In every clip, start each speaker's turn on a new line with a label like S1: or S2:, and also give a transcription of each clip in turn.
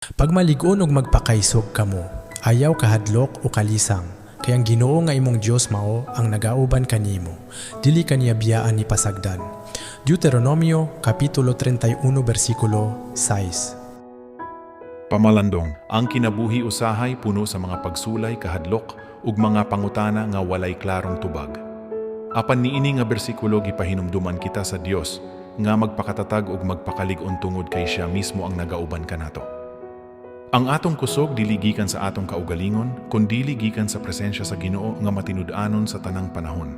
S1: Pagmalig-on ug magpakaisog kamo, ayaw kahadlok o kalisang, kay ang Ginoo nga imong Dios mao ang nagauban kanimo. Dili ka niya biyaan ni pasagdan. Deuteronomio kapitulo 31 bersikulo 6.
S2: Pamalandong, ang kinabuhi usahay puno sa mga pagsulay, kahadlok ug mga pangutana nga walay klarong tubag. Apan niini nga bersikulo, gipahinumduman kita sa Dios nga magpakatatag ug magpakalig-on tungod kay siya mismo ang nagauban kanato. Ang atong kusog dili gikan sa atong kaugalingon, kundi gikan sa presensya sa Ginoo nga matinud-anon sa tanang panahon.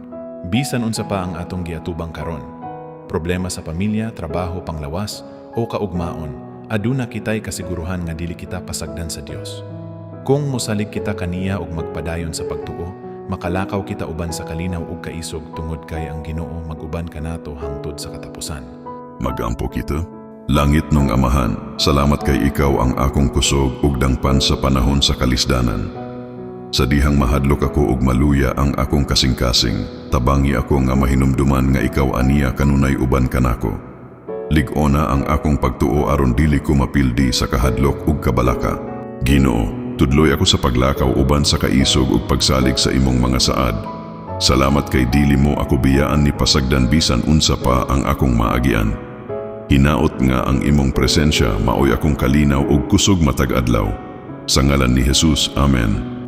S2: Bisan unsa pa ang atong giatubang karon, problema sa pamilya, trabaho, panglawas o kaugmaon, aduna kitay kasiguruhan nga dili kita pasagdan sa Dios. Kung mosalig kita kaniya ug magpadayon sa pagtuo, makalakaw kita uban sa kalinaw ug kaisog tungod kay ang Ginoo mag-uban kanato hangtod sa katapusan.
S3: Magampo kita. Langitnong Amahan, salamat kay ikaw ang akong kusog ug dangpan sa panahon sa kalisdanan. Sa dihang mahadlok ako ug maluya ang akong kasing-kasing, tabangi ako nga mahinumduman nga ikaw aniya kanunay uban kanako. Lig-ona ang akong pagtuo aron dili ko mapildi sa kahadlok ug kabalaka. Ginoo, tudloy ako sa paglakaw uban sa kaisog ug pagsalig sa imong mga saad. Salamat kay dili mo ako biyaan ni pasagdan bisan unsa pa ang akong maagian. Hinaot nga ang imong presensya maoy akong kalinaw ug kusog matag adlaw. Sa ngalan ni Jesus, Amen.